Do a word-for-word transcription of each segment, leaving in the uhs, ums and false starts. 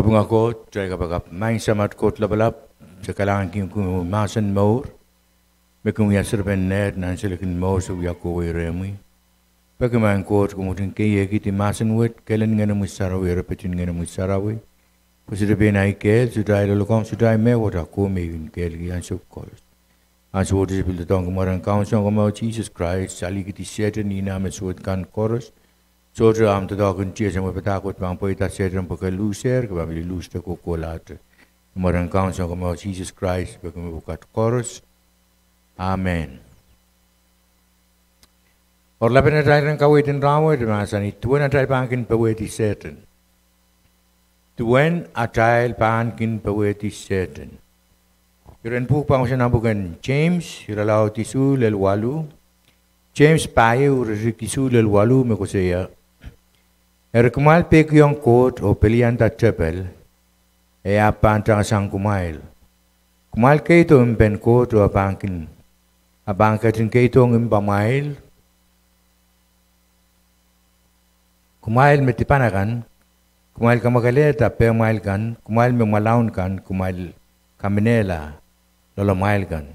Kapinga Koht, kitail kapakap. Maing Samat Koht Lapalap, se kalahngan kin komwi mahsen mour, me kin wia serepen neht nan selekin mour se wia kohwei rehmwi. Peki Maing Koht, komw ketin keiekidi mahsen wet, kehlen Ngenomwi Sarawi, erepetin Ngenomwi Sarawi, pwe sohte pein ei kehl, sohte ei loalokong, sohte ei mehkot, a komw me kin kehlki ansou koaros. Ansou wet se pil doadoahngki mwaren Kaun Sounkomour Sises Krais, salikihdi Sehdan, ihna me suwed kan koaros. Sohte ahmw doadoahk en tiahk, se mwein padahk wet pahn pweida Sehdan pwe ke luhsehr, ke pahn pil luhste kohkohlahte. Ni mwaren Kaun Sounkomour Sises Krais, peki mepwukat koaros. Amen. Oaralapen atail iren kaweid en rahnwet mahsanih duwen atail pahn kin powehdi Sehdan. Duwen atail pahn kin powehdi Sehdan. Iren pwuhk pahn wasa nan pwuken James, irelaud isuh lel waluh. James pahieu, iretikitik isuh lel waluh me koasoia: Eri kumwail peikiong Koht oh pelianda tepel, e ahpw pahn tangasang kumwail. Kumwail keido impen Koht oh e pahn kin, e pahn ketin keidohng impamwail. Kumwail me dipan akan, kumwail kamwakelehda pehmwail kan, kumwail me mwalaun kan, kumwail kaminehla loalamwail kan.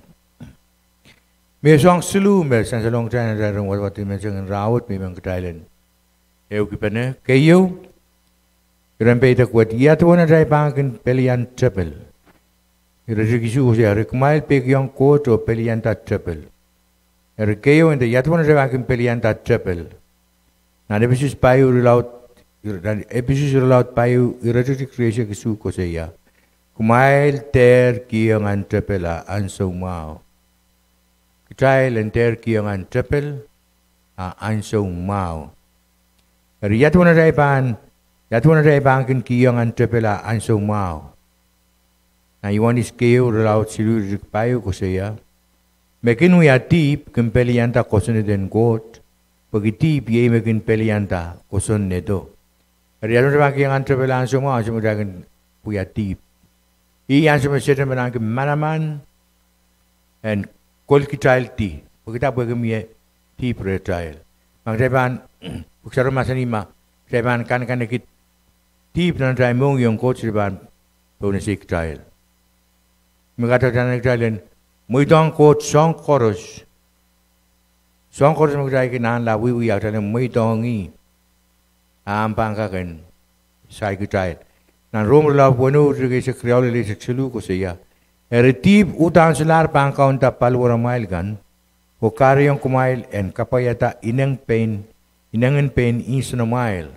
Mie soahng siluh me sansalohng kitail nan atail iren wadawad dimension en rahnwet me I men kitail en ehukipene. Keieu, iren peidek wet, ia duwen atail pahn kin pelian tepel. Iretikitik isuh koasoia: Eri kumwail peikiong Koht oh pelianda tepel. Eri keieu, nda, ia duwen atail pahn kin pelianda tepel. Nan Episos pahieu irelaud, nan Episos irelaud pahieu iretikitik rieisek isuh koasoia: Kumwail dehr kihong nan tepel a ansou mwahu. Kitail en dehr kihong nan tepel a ansou mwahu. Eri ia duwen atail pahn, ia duwen atail pahn kin kihong nan tepel a ansou mwahu. Nan Iohanes keieu irelaud siluh iretikitik pahieu koasoia: Me kin wia dihp kin pelianda kosonned en Koht, pwehki dihp iei me kin pelianda kosonnedo. Eri ia duwen atail pahn kihong nan tepel a ansou mwahu? Ansou me kitail kin wia dihp. Ih ansou me Sehdan pahn ahneki manaman en kol kitail di, pwehki dah? Pwehki mie dihp rehtail. Ma kitail pahn, Pwuhk Sarawi mahsanih ma kitail pahn kankanekid dihp nan atail mohngiong, Koht sohte pahn pohnese kitail. Me kitail anahne kitail en mweidohng Koht soahng koaros. Soahng koaros me kitail kin anahne wiewia, a kitail en mweidohng ih, a ahpw pahn kak en sair kitail. Nan Rom irelaud weneu iretikitik eisek riau lel eisek siluh koasoia: Eri dihp uhdahn solahr pahn kaunda paliwaramwail kan, oh kahrehiong kumwail en kapwaiada ineng pein, inengen pein insenamwail.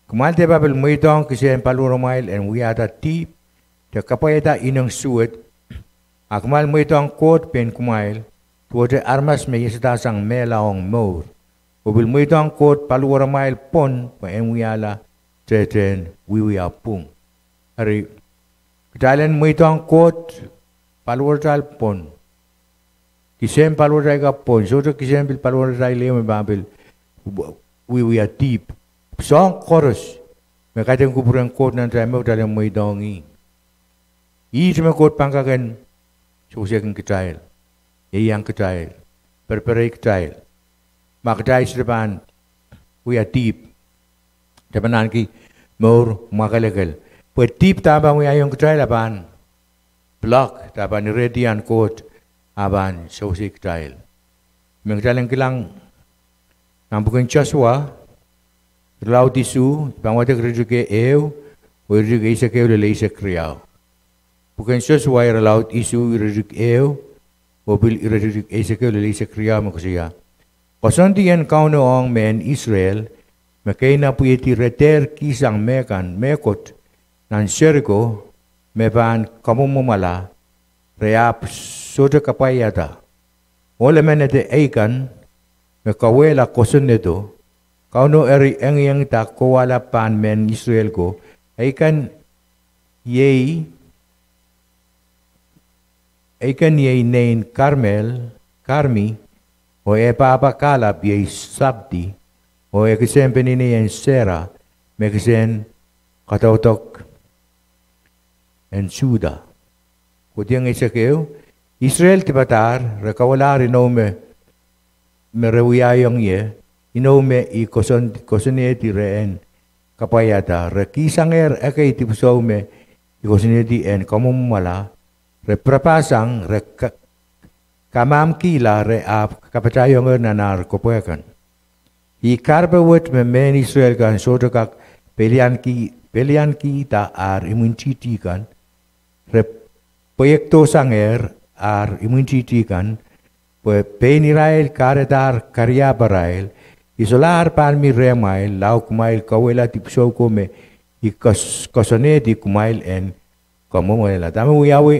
Kumwail dehpa pil mweidohng kisehn paliwaramwail en wiahda dihp, de kapwaiada ineng suwed, a kumwail mweidohng Koht pein kumwail, duwehte aramas me iasada sang mehla ong mour, oh pil mweidohng Koht paliwaramwail pwon pwe en wiahla tehtehn wiewia pwung. Eri, kitail en mweidohng Koht paliwaratail pwon. Kisehn paliwaratail ka pwon, sohte kisehn pil paliwaratail ehu me pahn pil wiewia dihp. Soahng koaros me kaidehn kupwuren Koht nan atail mour, kitail en mweidohng ih. Ihte me Koht pahn kak en sewesehkin kitail, ieiang kitail, pereperei kitail. Ma kitail sohte pahn wia dihp, kitail pahn ahneki mour mwakelekel. Pwe dihp dah pahn wiahiong kitail? A pahn block, dah pahn irehdian Koht, a pahn sewesei kitail. Me kitail en kilang nan pwuken Sosua irelaud isuh, I pahn wadek iretikitik ehu oh iretikitik eisek ehu lel eisek riau. Pwuken Sosua irelaud isuh, iretikitik ehu oh pil iretikitik eisek ehu lel eisek riau me koasoia: Koasoandi en Kauno ong mehn Israel me keinapwihedi re dehr kihsang mehkan, mehkot nan Seriko me pahn kamwomwomwala, re ahpw sohte kapwaiada. Ohl emen ede ei kan me kauwehla kosonnedo. Kauno eri engiengda kowahlap pahn mehn Israel ko, ei kan iei, ei kan iei nein Karmel, Karmi, oh eh pahpa kahlap iei Sabdi, oh eh kisehn peneinei en Sera, me kisehn kadaudok en Suhda. Kohdiong eisek ehu: Israel dipadahr, re kawelahr inou me, me re wiahiong ie, inou me I koson, kosonnedi rehn kapwaiada. Re kihsangehr ekei dipwisou me I koasoanehdi en kamwomwala. Re pirapasang, re ka-, kamamkihla, re ahpw kapatahiengehr nan ar kepwe kan. Ih kahrepe wet me mehn Israel kan sohte kak pelianki-, peliankihda ar imwintihti kan, re pweiekdohsangehr ar imwintihti kan, pwe pein irail kahrehdahr kariaparail. I solahr pahn mi rehmwail, lao kumwail kauwehla dipwisou ko me I koas-, koasoanehdi kumwail en kamwomwala. Dahme wiawi?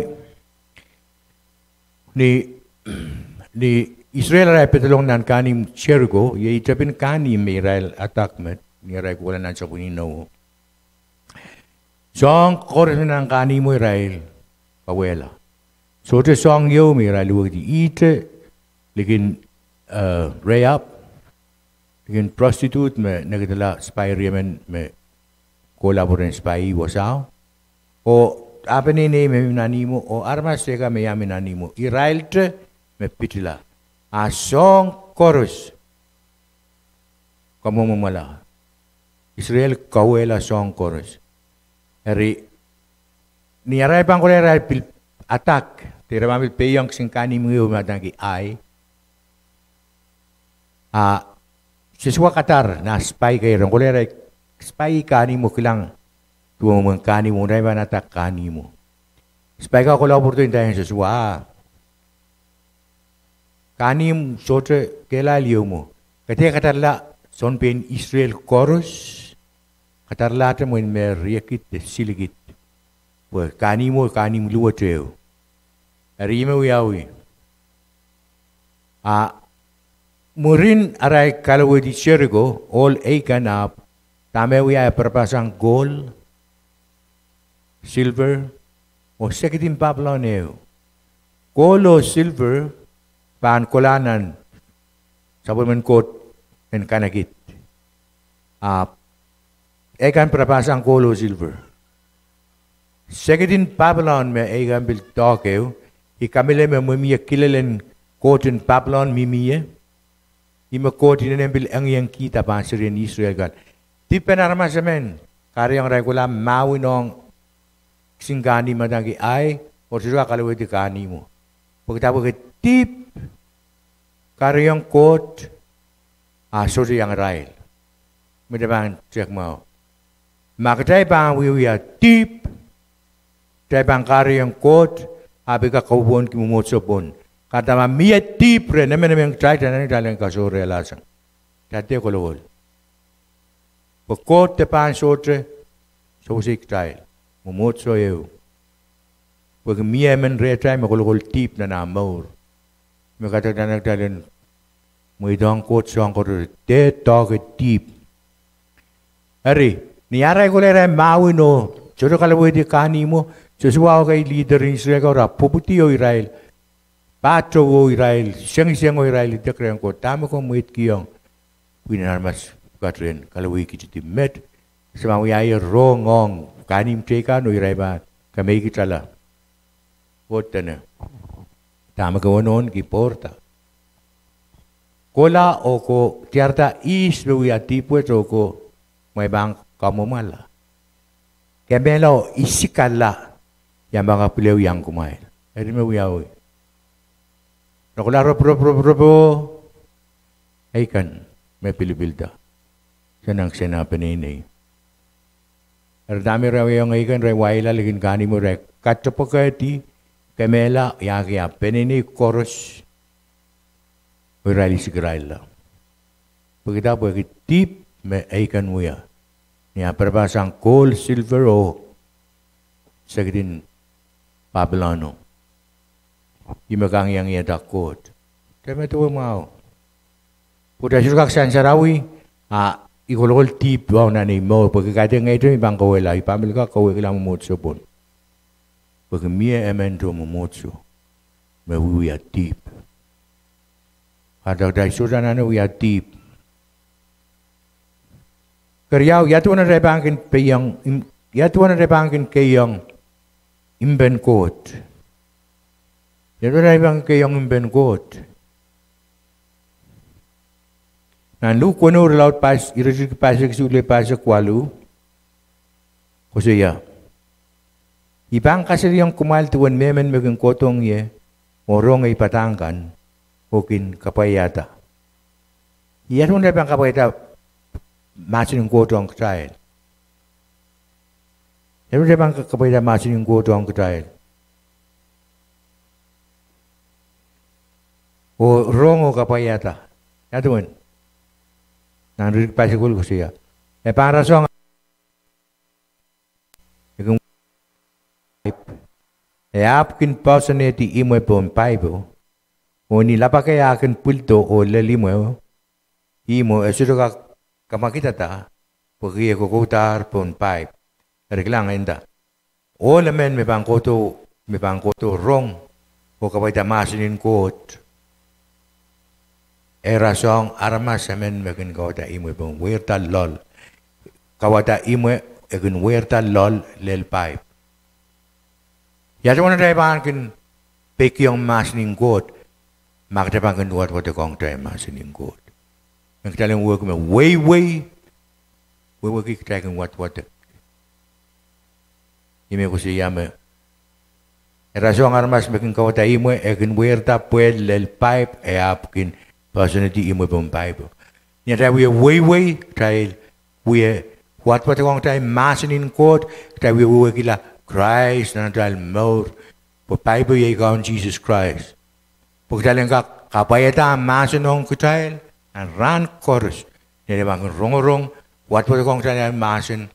Ni, ni Israel arail pedolong nan kahnimw Jeriko, iei tepin kahnimw me irail attack met, ni arail kohla nan sapwellime inou. Soahng koaros me nan kahnimwo irail kauwehla. Sohte soahng ieu me irail luwekidi. Ihte likin, eh, Rahab, likin prostitute me nekidala spy riemen me kohla pwe ren spy wasao. Oh ah peneinei me mi nan ihmwo, oh aramas teikan me iang mi nan ihmwo. Irailte me pitila. A soahng koaros kamwomwala. Israel kauwehla soahng koaros. Eri, ni arail pahn kohla irail pil attack, de irail pahn pil peiong kisin kahnimw ieu me adaneki Ai. A Sosua kadar nah spy kei, ren kohla irail spy kahnimwo, kilang duwen mwomwen kahnimwo, irail pahn attack kahnimwo. Spy kan kohla pwurodo ndaiong Sosua, ah, kahnimw sohte kehlail ieu mwo. Ke dehr kadarala sounpein Israel koaros, kadaralahte mwein me riekid de silikid, pwe kahnimwo kahnimw luwet ehu. Eri ih me wiawi. A mwurin arail kalowehdi Jeriko, ohl Eikan ahpw dahme wia? E pirapasang kohl, silver, oh sekidin Papilon ehu. Kohl oh silver pahn kohla nan sapwellimen Koht en kanekid. Ahpw Eikan pirapasang kohl oh silver. Sekidin Papilon me Eikan pil doahke ehu, I kamehlele me mie kilel en koht en Papilon mihmi ie. Ih me Koht inenen pil engiengkihda pahn serien Israel kan. Dipen aramas emen, kahrehiong irail kohla mahwin ong kisin kahnimw me adaneki Ai, oh sohte kak kalowehdi kahnimwo. Pwehki dah? Pwehki dihp kahrehiong Koht a sohte iang irail. Me kitail pahn tehk mwahu. Ma kitail pahn wiewia dihp, kitail pahn kahrehiong Koht, ahpw I kak kapwopwonki mwomwohdiso pwon. Kahrehda ma mie dihp rehn emenemen kitail, kitail anahne kitail en kasohrehlasang. Kitail dehr kolokol. Pwe Koht de pahn sohte sewese kitail, mwomwohdiso ehu. Pwehki mie emen rehtail me kolokol dihp nan ah mour. Me kadek anahne kitail en mweidohng Koht soahng koaros, dehr doahke dihp. Eri, ni arail kohla irail mahwin oh sohte kalowehdi kahnimwo, Sosua oh ekei leader en Israel ko, ira pwupwudi oh irail pahtou oh irail sengiseng oh irail idek rehn Koht, dahme komw mweidkihong pwihn en aramas pwukat ren kalowehkitidi met? Se pahn wiahier rohng ong kahnimw teikan oh irail pahn kameikitala. Koht dene, dahme ke wenohnki pwourda? Kohla oh ko diarada ihs me wia dihp wet oh ko, kumwail pahn kamwomwala. Kemehla oh isikala, ia me kak pil ehu iang kumwail. Eri me wiawi. Re kohla roporoporopo, Eikan me pilipilda. Se nang kisin ah peneinei. Eri dahme irail wiahiong Eikan? Irail waila likin kahnimwo, irail katepwekehdi, kemehla, iang ah peneinei koaros, oh irail isikirailla. Pwehki dah? Pwehki dihp me Eikan wia. Ni ah pirapasang kohl, silver oh sekidin Papilon o. Ih me kangiangiada Koht. Kitail medewe mwahu. Pwe kitail sohte kak sansarawi, a I kolokol dihp wahu nan ei mour, pwehki kaidehn ngehi te I pahn kauwehla, I pahn pil kak kauwehkihla mwomwohdiso pwon. Pwehki mie emen tohn mwomwohdiso me wiewia dihp. Kahrehda kitail sohte anahne wia dihp. Keriau, ia duwen atail pahn kin peiong, im-, ia duwen atail pahn kin keiong impen Koht? Ia duwen atail pahn kin keiong impen Koht? Nan Luk weneu, irelaud pas-, iretikitik pahisek isuh lel pahisek waluh, Koasoia, I pahn kasalehiong kumwail duwen mehmen me kin kohdohng ie oh rong ei padahk kan oh kin kapwaiada. Ia duwen kitail pahn kapwaiada mahsen en Koht ong kitail? Ia duwen kitail pahn kapwaiada mahsen en Koht ong kitail oh rong oh kapwaiada? Ia duwen? Nan rirki paisukuhl koasoia, e pahn rasehng e kin, e ahpw kin poahsoanehdi imwe pohn paipo, oh ni lapake ah kin pwildo oh lel imwe, ihmwo e sohte kak kamwakidada, pwehki e kokoudahr pohn paip. Eri kilang, e nda, ohl emen me pahn kohdo, me pahn kohdo rong oh kapwaiada mahsen en Koht, e rasehng aramas emen me kin kauwada imwe pohn weirda loal. Kauwada imwe, e kin weirda loal lel paip. Ia duwen atail pahn kin peikiong mahsen en Koht ma kitail pahn kin wadwadek ong kitail mahsen en Koht? Me kitail en wehwehki me weiwei, wehwehki kitail kin wadwadek. Ih me koasoia me e rasehng aramas me kin kauwada imwe, e kin weirda pwehl lel paip, e ahpw kin poahsoanehdi imwe pohn paipo. Ni atail wie weiwei, kitail wie wadwadek ong kitail mahsen en Koht, kitail wie wehwehkihla Krais nan atail mour, pwe paipo iei Kaun Sises Krais. Pwe kitail en kak kapwaiada mahsen ong kitail nan rahn koaros. Ni atail pahn kin rongorong, wadwadek ong kitail nan mahsen,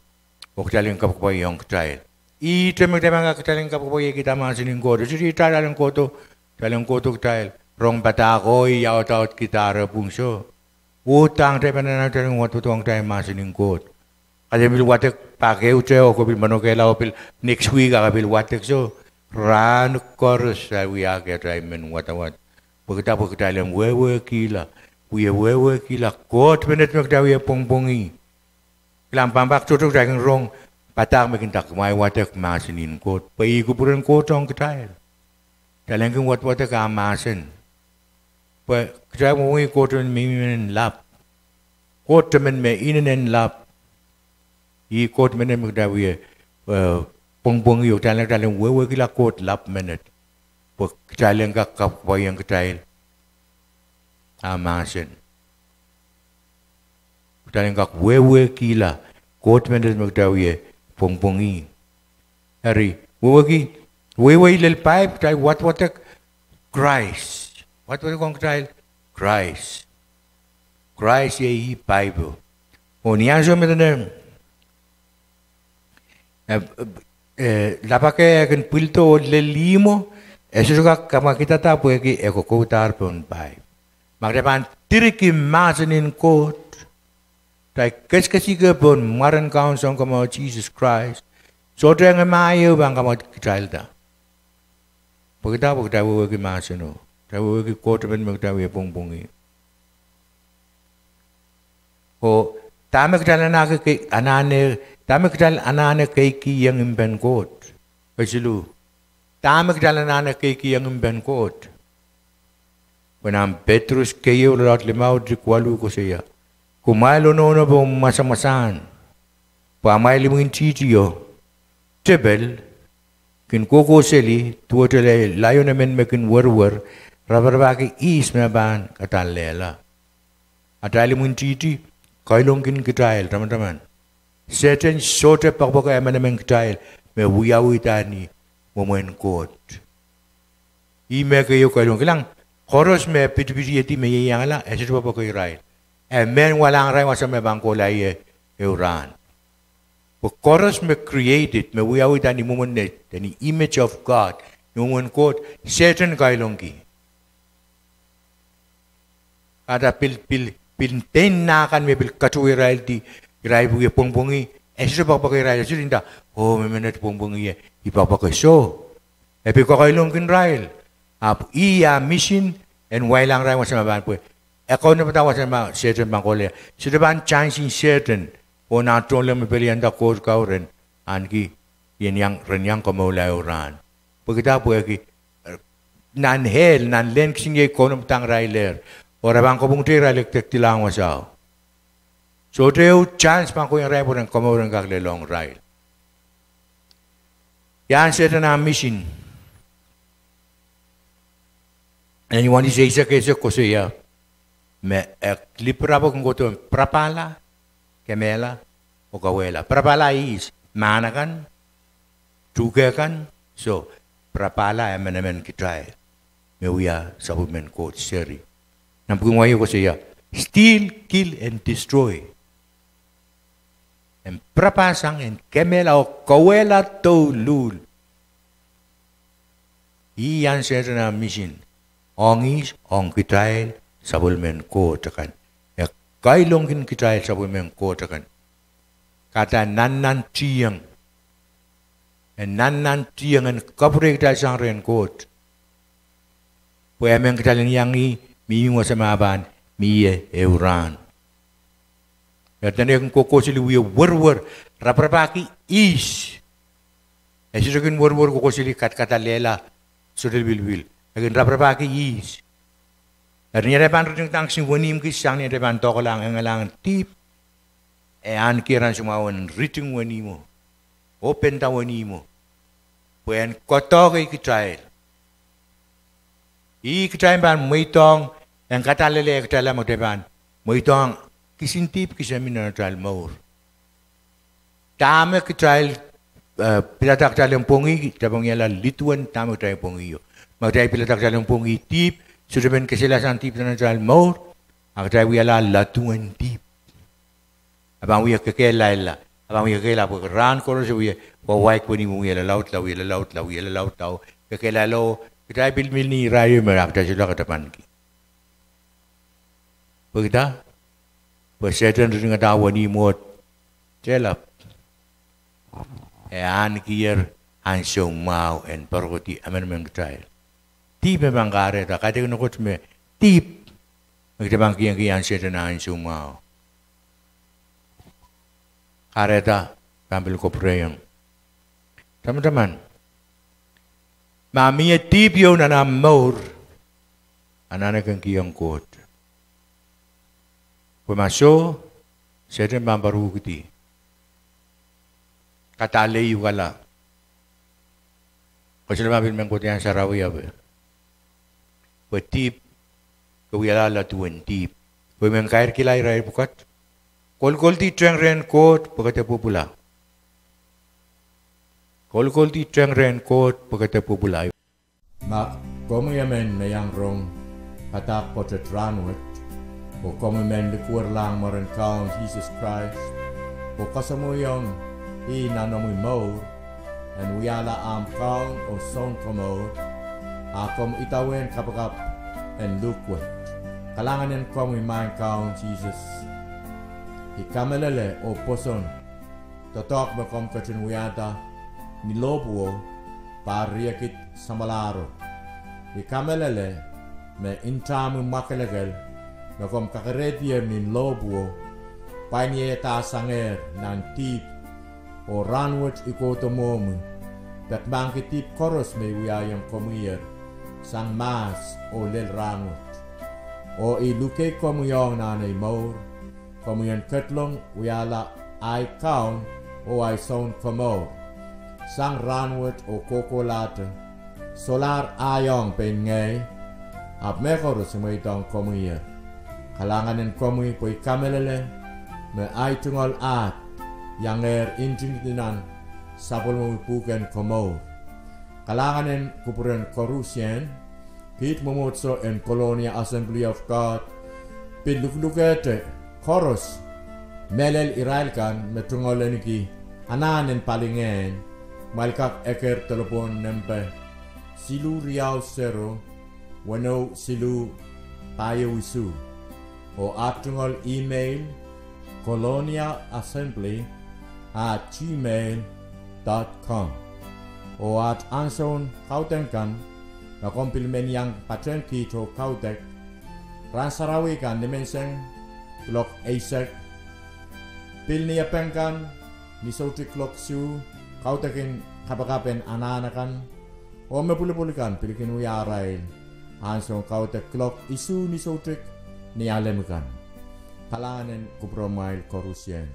oh kitail en kapwakapwaiong kitail. Ihte me kitail pahn kak, kitail en kapwakapwaiekihda mahsen en Koht. E sohte ih atail en kohdo, kitail en kohdo kitail rong padahk oh audaudkihda pwung soh. Uhdahn kitail pahn anahne kitail en wadwadek ong kitail mahsen en Koht. Kitail pil wadek pak ehute oh ke pil manokehla oh pil next week ah ke pil wadek soh. Rahn koaros kitail wiahki atail men wadawad. Pwehkida? Pwe kitail en wehwehkihla, wie wehwehkihla Koht menet me kitail wie pwongpwongih. Kilang, pahn pak tohto kitail kin rong padahk me kin nda kumwail wadek mahsen en Koht, pwe ih kupwuren Koht ong kitail. Kitail en kin wadwadek ah mahsen. Pwe kitail pwongpwongih Koht emen me inenen lap. Koht emen me inenen lap. Ih Koht menet me kitail wie, eh, pwongpwongih, oh kitail, kitail en wehwehkihla Koht lap menet, pwe kitail en kak kapwaiong kitail ah mahsen. Kitail en kak wehwehkihla Koht menet me kitail wie pwongpwongih. Eri, wehwehki, weiwei lel paip, kitail wadwadek Krais. Wadwadek ong kitail Krais. Krais iei ih paipo. Oh ni ansou me dene eh, eh, lapake e kin pwildo oh lel ihmwo, e sohte kak kamwakidada pwehki e kokoudahr pohn paip. Ma kitail pahn direki mahsen en Koht, kitail kesikesik pohn mwaren Kaun Sounkomour Sises Krais, sohte ngehi ma ehu pahn kamwakid kitailda. Pwehkida? Pwe kitail wehwehki mahseno. Kitail wehwehki Koht emen me kitail wie pwongpwongih. Oh dahme kitail anahne, dahme kitail anahne keikihong impen Koht? Kesiluh, dahme kitail anahne keikihong impen Koht? Pwe nan Petrus keieu irelaud limau, ire waluh koasoia, kumwail onoono pohn mwasamwasahn, pwe amwail imwintihtio tepel kin kohkohseli duwehte laion emen me kin weriwer raparapahki ihs me pahn kadallehla. Atail imwintihti kailongkin kitail tamataman. Sehdan sohte poakepoake emenemen kitail me wiawihda ni mwomwen Koht. Ih me keieu kailongkin. Kilang, koaros me pitipitihedi me ieiangala, e sohte poakepoake irail. E men walahng irail wasa me pahn kohla ie ehu rahn. Pwe koaros me created, me wiawihda ni mwomwen, ni image of God, ni mwomwen Koht, Sehdan kailongki. Kahrehda pil, pil, pil dein nah kan me pil katuwe irail di, irail wie pwongpwongih, e sohte poakepoake irail, e sohte nda, oh, me menet pwongpwongih ie, I poakepoake soh. E pil kakailongkin irail. Ahpw ih ah misin en wailahng irail wasa me pahn pwe, e kaunopada wasa me Sehdan pahn kohla ie. Sohte pahn chansin Sehdan oh nah tohnleng me pelianda Koht kauren, ahneki ren iang, ren iang komourla ehu rahn. Pwehkida? Pwehki nan hell, nan lehn kisiniei kaunopadahng irailehr, oh re pahn kopwungte irail ekdekdilahng wasao. Sohte ehu chance pahn kohla irail pwe ren komour en kak lelohng irail. Ian Sehdan ah misin. Nan Ioanes eisek eisek koasoia me e lipirap ong Koht en pirapahla, kemehla, oh kauwehla. Pirapahla ihs? Mahn akan, tuhke kan, soh, pirapahla emenemen kitail me wia sapwellimen Koht seri. Nan pwuken wai koasoia, steal, kill and destroy. En pirapahsang, en kemehla oh kauwehla douluhl. Ih Ian Sehdan ah misin ong ihs? Ong kitail sapwellimen Koht akan. E kailongkin kitail sapwellimen Koht akan. Kahrehda nannantihong, e nannantihong en kapwurehiong kitail sang rehn Koht. Pwe emen kitail en iang ih, mihmi wasa me pahn mie ehu rahn. Eri dene e kin kohkohseli wie werwer, raparapahki ihs? E sohte kin werwer kohkohseli kadkadalehla sohte lipilipil. E kin raparapahki ihs? Eri ni atail pahn ritingada kisin wenihmw kis, sang ni atail pahn doakohlahng engelahng dihp, e ahnekier ansou mwahu en riting wenihmwo, oh penda wenihmwo, pwe en koadoahki kitail. Ih kitail pahn mweidohng, en kadallehkitailla me kitail pahn mweidohng kisin dihp kis me mi nan atail mour. Dahme kitail, eh, pilada kitail en pwongih, kitail pahn wiahla liduen dahme kitail pwongih o. Ma kitail pilada kitail en pwongih dihp, sohte men kesehla sang dihp nan atail mour, a kitail wiahla liduen dihp. A pahn wie kekehlailla, a pahn wie kekehlailla pwe rahn koaros e wie wawaik wenihmwo, wie lalaudla, wie lalaudla, wie lalaudla, kekehlailla, oh kitail pil mih ni irair me kitail solahr katapanki. Pwekida? Pwe Sehdan ritingada wenihmwo tehlap. E ahnekier ansou mwahu en poarokedi emenemen kitail. Dihp me pahn kahrehda, kaidehkin Koht me dihp me kitail pahn kihong Ian Sehdan ansou mwahu. Kahrehda pahn pil kapwurehiong. Tamataman, ma mie dihp ieu nan ahmw mour, anahne kin kihong Koht. Pwe ma soh, Sehdan pahn poarohkidi, kadallehukala. Koasoia ma pil men kohdian sarawi ape. Pwe dihp, ke wiahla liduen dihp. Pwe men kairkihla irair pwukat. Kolkoldi teng rehn Koht pwe ke de pwupwula. Kolkoldi teng rehn Koht pwe ke de pwupwula. Ma komwi emen me iang rong padahk pwoatet rahnwet, oh komwi men likwerlahng mwaren Kaun Sises Krais, oh kasamwoiong ih nan omwi mour, en wiahla ahmw Kaun oh Sounkomour, a komw idawehn kapakap en luhk wet. Kalahngan en komwi Maing Kaun Sises. I kamehlele oh pwoson doadoahk me komw ketin wiahda ni lohpwuo, pahr riekid samwalahro. I kamehlele me ntahmwi mwakelekel me komw kakerehdi ni lohpwuo, pwain iehda sangehr nan dihp, oh rahnwet I kohdo mwohmwi, peki mahkki dihp koaros me I wiahiong komwiher sang mahs oh lel rahnwet. Oh I luke komwi ong nan ei mour, komwi en ketlong wiahla ahi Kaun oh ahi Sounkomour sang rahnwet oh kohkohlahte, solahr ahi ong pein ngehi, ahpw mehkoaros I mweidohng komwiher. Kalahngan en komwi pwe I kamehlele me ahi tungoal ahd iangehr ntingdi nan sapwellimomwi pwuhken komour. Kalahngan en kupwuren koarusie, kiht mwomwohdiso en Colonia Assembly of God pil luklukehte koaros mehlel irail kan me tungoal ahneki anahn en palingehn, kumwail kak eker delepwohn nempe siluh riau sero, weneu siluh, pahieu isuh. Oh aht tungoal email, colonia assembly at gmail dot com. Oh aht ansoun kaudok kan, ma komw pil men iang patehng kiht oh kaudok, rahn sarawi kan nimenseng kuloak eisek, pil Niepeng kan ni soutik kuloak isuh, kaudok en kapakap en anahn akan, oh me pwulopwul kan pil kin wia arail ansoun kaudok kuloak isuh ni soutik Nialem kan. Kalahngan en kupwuramwail koarusie.